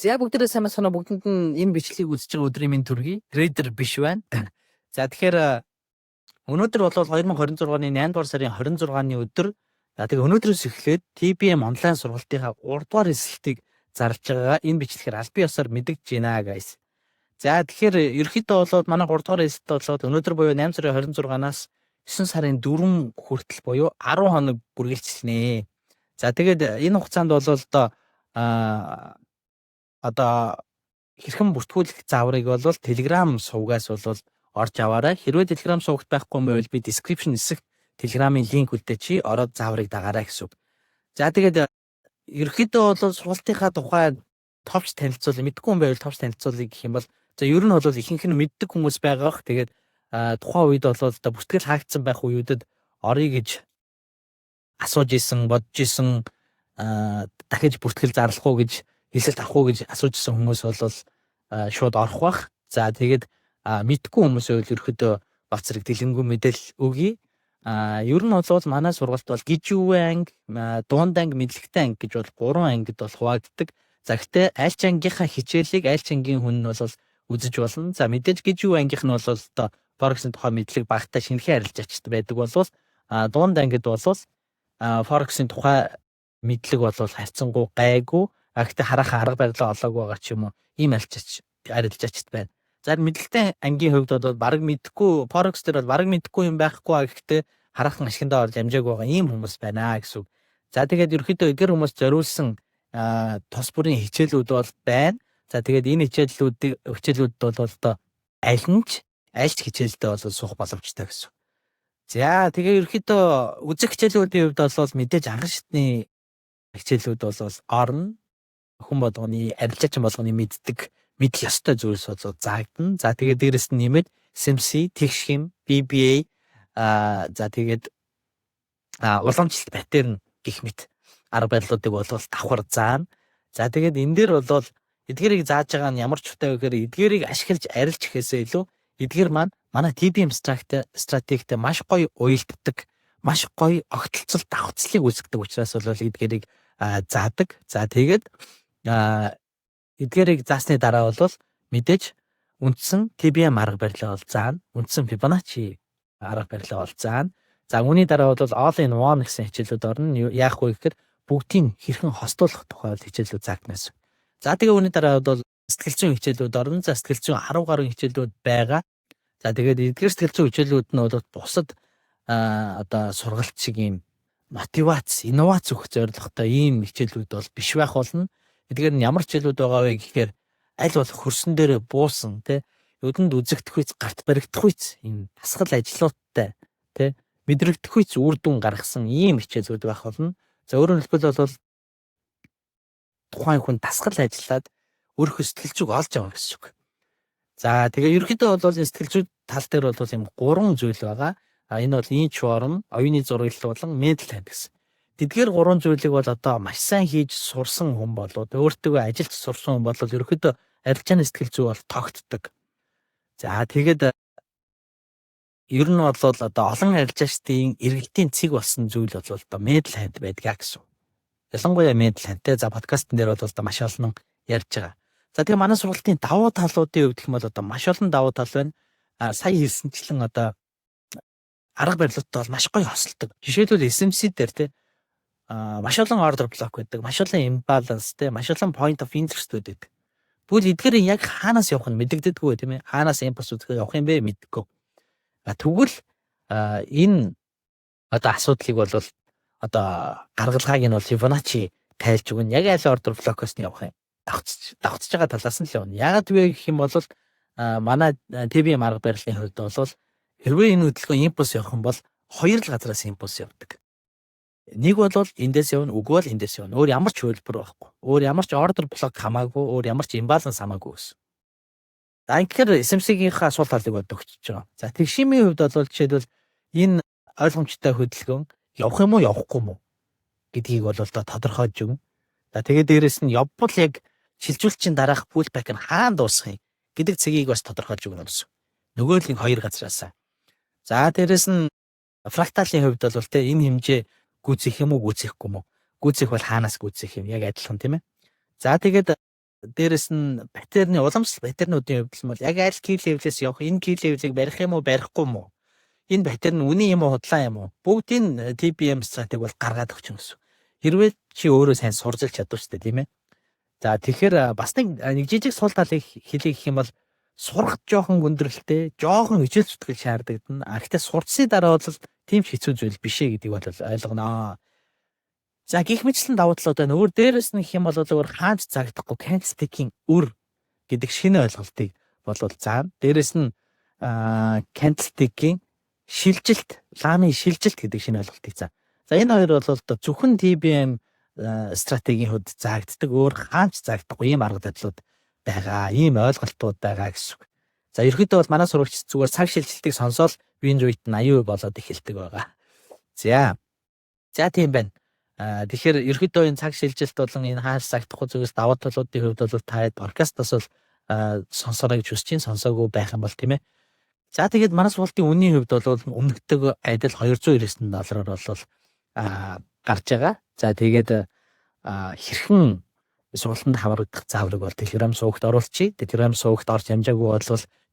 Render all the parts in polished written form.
За, бүгдээрээ сайн байцгаана уу? Бүгдэнд нь энэ бичлэгийг үзэж байгаа өдрийн мэнд төргий. Трейдер биш байна. За, тэгэхээр өнөөдөр бол 2026 оны 8 дугаар сарын 26-ны өдөр. За, тэгээ өнөөдрөөс эхлээд TBM онлайн сургалтынхаа 3 дугаар элсэлтийг зарлж байгаа. Энэ бичлэгээр албан ёсоор мэдэгдэж байна, guys. За, тэгэхээр ерөнхийдөө бол манай 3 дугаар элсэлт болоод өнөөдөр буюу 8 сарын 26-наас 9 сарын 4 хүртэл буюу 10 хоног үргэлжилнэ. За, тэгээд энэ хугацаанд бол одоо хэрхэн бүртгүүлэх зааврыг бол Telegram сувгаас бол орж аваарай. Хэрвээ Telegram сувагт байхгүй юм байвал би description хэсэгт Telegram-ын линк үлдээчихье, ороод зааврыг дагаарай гэсэн үг. За, тэгээд ерөнхийдөө бол сургалтынхаа тухай товч танилцуулъя. Мэдэхгүй юм байвал товч танилцуулъя гэх юм бол, за, ер нь бол ихэнх нь мэддэг хүмүүс байгаа бах. Тэгээд тухайн үед бол одоо бүртгэл хаагдсан байх үеүүдэд оръё гэж асууж исэн, бодож исэн, дахиж бүртгэл зарлах уу гэж, хэлэлт авах уу гэж асууж исэн хүмүүс бол шууд орох бах. За, тэгээд мэдэхгүй хүмүүс байвал ерөнхийдөө бага зэрэг дэлгэрэнгүй мэдээлэл өгье. Ер нь бол манай сургалт бол гижүүвэ анги, дунд анги, мэдлэгтэй анги гэж бол гурван ангид бол хуваагддаг. За, гэхдээ аль ч ангийнхаа хичээлийг аль ч ангийн хүн нь бол үзэж болно. За, мэдээж гижүүвэ ангийнх нь бол одоо Forex-ын тухай мэдлэг багатай, шинэхэн арилжаачид байдаг болвол, дунд ангид бол Forex-ын тухай мэдлэг бол харьцангуй гайгүй. А гэхдээ хараахан арга барилаа олоогүй байгаа ч юм уу, ийм арилжаачид байна. За, мэдлэгтэй ангийн хувьд бол бараг мэдэхгүй, Forex дээр бол бараг мэдэхгүй юм байхгүй, а гэхдээ хараахан ашигандаа орж амжаагүй байгаа ийм хүмүүс байна гэсэн үг. За, тэгээд ерөнхийдөө эдгээр хүмүүс зориулсан тус бүрийн хичээлүүд бол байна. За, тэгээд энэ хичээлүүдэд бол одоо аль нь ч аль ч хичээлдээ бол суух боломжтой гэсэн. За, тэгээ ерөнхийдөө үзэх хичээлүүдийн хувьд бол мэдээж анхан шатны хичээлүүд бол орно. Хүн болгоны, арилжаачин болгоны мэддэг, мэдэх ёстой зүйлс бол заагдана. За, тэгээд дээрэс нь нэмээд SMC, тэгш хэм, BBA, за, тэгээд уламжлалт pattern гэх мэт арга барилуудыг бол давхар заана. За, тэгээд энэ дээр бол эдгээрийг зааж байгаа нь ямар ч утаа вэ гэхээр эдгээрийг ашиглаж арилж гэхээсээ илүү эдгээр маань манай TBM стратегтэй маш гоё уялддаг, маш гоё огтлцол давхцлыг үүсгэдэг учраас бол эдгээрийг заадаг. За, тэгээд эдгээрийг заасны дараа бол мэдээж үндсэн TBM арга барилаа бол заана. Үндсэн Fibonacci арга барилаа бол заана. За, үүний дараа бол all in one гэсэн хичээлүүд орно. Яах вэ гэхээр бүгдийг хэрхэн хостуулах тухай бол хичээлүүд заагдана гэсэн. За, тэгээ үүний дараа бол сэтгэл зүйн хичээлүүд орно. За, сэтгэл зүйн 10 гаруй хичээлүүд байгаа. За, тэгээд эдгээр сэтгэл зүйн хичээлүүд нь бол бусад одоо сургалт шиг ийм мотивац, инновац өгөх зорилготой ийм хичээлүүд бол биш байх болно. Эдгээр нь ямар хичээлүүд байгаа вэ гэхээр аль болох хөрсөн дээр буусан, тий, өдөнд үзэгдэх үйц, гарт баригдах үйц ийм дасгал ажлуудтай, тий, мэдрэгдэх үйц үр дүн гаргасан ийм хичээлүүд байх болно. За, өөрөөр хэлбэл бол тухайн хүн дасгал ажиллаад өөрийнхөө сэтгэл зүйг олж авах гэсэн үг. За, тэгээ ерөнхийдөө бол энэ сэтгэл зүй тал дээр бол ийм гурван зүйл байгаа. А энэ бол inchworm, оюуны зураглал болон mental hand гэсэн. Тэдгээр гурван зүйлийг бол одоо маш сайн хийж сурсан хүн болоод, өөртөө ажиллаж сурсан хүн бол ерөнхийдөө арилжааны сэтгэл зүй бол тогтдог. За, тэгээд ер нь бол одоо олон арилжаачдын эргэлтийн цэг болсон зүйл бол одоо mental hand байдгаа гэсэн. Ялангуяа mental hand-тэй, за, подкастн дээр бол одоо маш олон ярьж байгаа. За, тэгээ манай сургалтын давуу талуудын хувьд гэх юм бол одоо маш олон давуу тал байна. А сая хэлсэнчлэн одоо арга барилуудтай бол маш гоё хосолдог. Жишээлбэл, SMC дээр, те, маш олон order block байдаг, маш олон imbalance, те, маш олон point of interest байдаг. Тэгвэл эдгээрийн яг хаанаас явах нь мэдэгддэггүй, тийм ээ. Хаанаас импульс үзэхээр явах юм бэ, мэддэхгүй. А тэгвэл энэ одоо асуудлыг бол одоо гаргалгааг нь бол Fibonacci тайлж өгнө. Яг аль order block-оос нь явах юм. Давхцаж давхцаж байгаа талаас нь л явна. Яагаад вэ гэх юм бол манай TBM арга барилын хувьд бол хэрвээ энэ хөдөлгөөн импульс явах юм бол хоёр л газараас импульс явдаг. Нэг бол эндээс явна, үгүй бол эндээс явна. Өөр ямар ч хувилбар байхгүй. Өөр ямар ч order block хамаагүй, өөр ямар ч imbalance хамаагүй гэсэн. За, ингэхээр SMC-гийнхаа сул талыг бол өгчөж байгаа. За, тэгшимийн хувьд бол жишээлбэл энэ ойлгомжтой хөдөлгөөн явах юм уу, явахгүй юм уу гэдгийг бол одоо тодорхойлж өгнө. За, тэгээд дээрэс нь явбал яг шилжүүлэлтийн дараах pullback нь хаана дуусах юм гэдэг цэгийг бас тодорхойлж өгнө гэсэн. Нөгөө л энэ хоёр газраасаа. За, дээрэс нь фракталын хувьд бол, те, энэ хэмжээ гүйцэх юм уу, гүйцэхгүй юм уу? Гүйцэх бол хаанаас гүйцэх юм? Яг адилхан, тийм ээ. За, тэгээд Дээрэс нь pattern ы уламжлалт pattern уудын хувьд бол яг аль key level-ээс явах, энэ key level-ийг барих юм уу, барихгүй юм уу? Энэ pattern үнэн юм уу, худлаа юм уу? Бүгдийн TBM стратеги бол гаргаад өгч юм гэсэн. Хэрвээ чи өөрөө сайн сурзалж чадвал шүү дээ, тийм ээ. За, тэгэхээр бас нэг жижиг сул талыг хэлье гэх юм бол сурах жоохон хүндрэлтэй, жоохон хичээл зүтгэл шаардлагатай. А гэхдээ сурчсны дараа бол тийм ч хэцүү зүйл биш ээ гэдгийг бол ойлгоно. За, гэх мэтчилэн давуу талууд байна. Өөр дээрэс нь гэх юм бол өөр хаанч заагдахгүй candlestick-ийн үр гэдэг шинэ ойлголтыг болвол заана. Дээрэс нь candlestick-ийн шилжилт, лааны шилжилт гэдэг шинэ ойлголтыг заана. За, энэ хоёр бол одоо зөвхөн TBM стратегийн хувьд заагддаг, өөр хаанч заагдахгүй ийм арга барилууд байгаа, ийм ойлголтууд байгаа гэсэн үг. За, ерөнхийдөө бол манай сурагч зүгээр цаг шилжилтийг сонсоод win rate 80% болоод эхэлдэг байгаа. За. За, тийм байна. Тэгэхээр ерөнхийдөө энэ цаг шилжилт болон энэ хааш заагдахгүй зүйлс давуу талуудын хувьд бол та подкастаас бол сонсорой гэж хүсэж чинь, сонсоогүй байх юм бол, тийм ээ. За, тэгээд манай сургуулийн үнийн хувьд бол өмнөдтэй адил 299 доллараар бол гарч байгаа. За, тэгээд хэрхэн сургалтанд хамрагдах зааврыг бол Telegram сувагт оруулчихъя. Telegram сувагт орж амжаагүй бол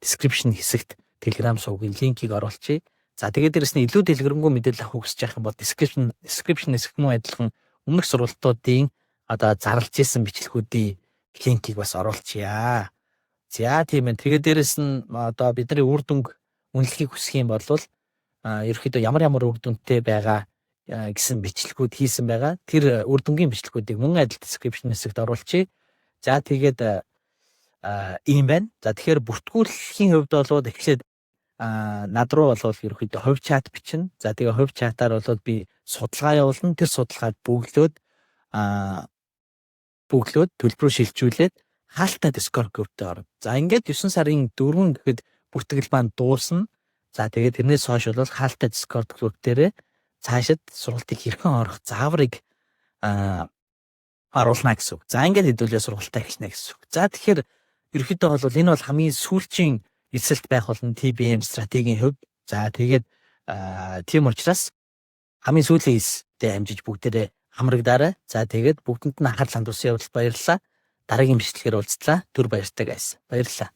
description хэсэгт Telegram сувгийн линкийг оруулчихъя. За, тэгээд дээрэс нь илүү дэлгэрэнгүй мэдээлэл авах хүсэж байх юм бол description хэсэг мөн адилхан өмнөх сургалтуудын одоо зарлж исэн бичлэгүүдийн линкийг бас оруулчихъя. За, тийм ээ. Тэгээд дээрэс нь одоо бидний үр дүнг үнэлэхийг хүсэх юм бол ерөнхийдөө ямар ямар үр дүнтэй байгаа гэсэн бичлэгүүд хийсэн байгаа. Тэр үр дүнгийн бичлэгүүдийг мөн адил description хэсэгт оруулчихъя. За, тэгээд ийм байна. За, тэгэхээр бүртгүүлэхийн хувьд бол эхлээд над руу бол ерөнхийдөө хувь чат бичнэ. За, тэгээ хувь чатаар бол би судалгаа явуулна. Тэр судалгааг бөглөөд төлбөрөөр шилжүүлээд хаалттай Discord group-тэй орно. За, ингээд 9 сарын 4 гэхэд бүртгэл маань дуусна. За, тэгээд тэрнээс хойш бол хаалттай Discord group дээрээ цаашид сургалтыг хэрхэн орох зааврыг оруулна гэсэн үг. За, ингээд хэдүүлээ сургалтаа эхэлнэ гэсэн үг. За, тэгэхээр ерөнхийдөө бол энэ бол хамгийн сүүлчийн элсэлт байх болно TBM стратегийн хувьд. За, тэгээд тийм учраас хамгийн сүүлийн элсэлтээ амжиж бүгдээрээ хамрагдаарай. За, тэгээд бүгдэнд нь анхаарал хандуулсан явдалд баярлалаа. Дараагийн бичлэгээр уулзлаа. Түр баяртай, guys. Баярлалаа.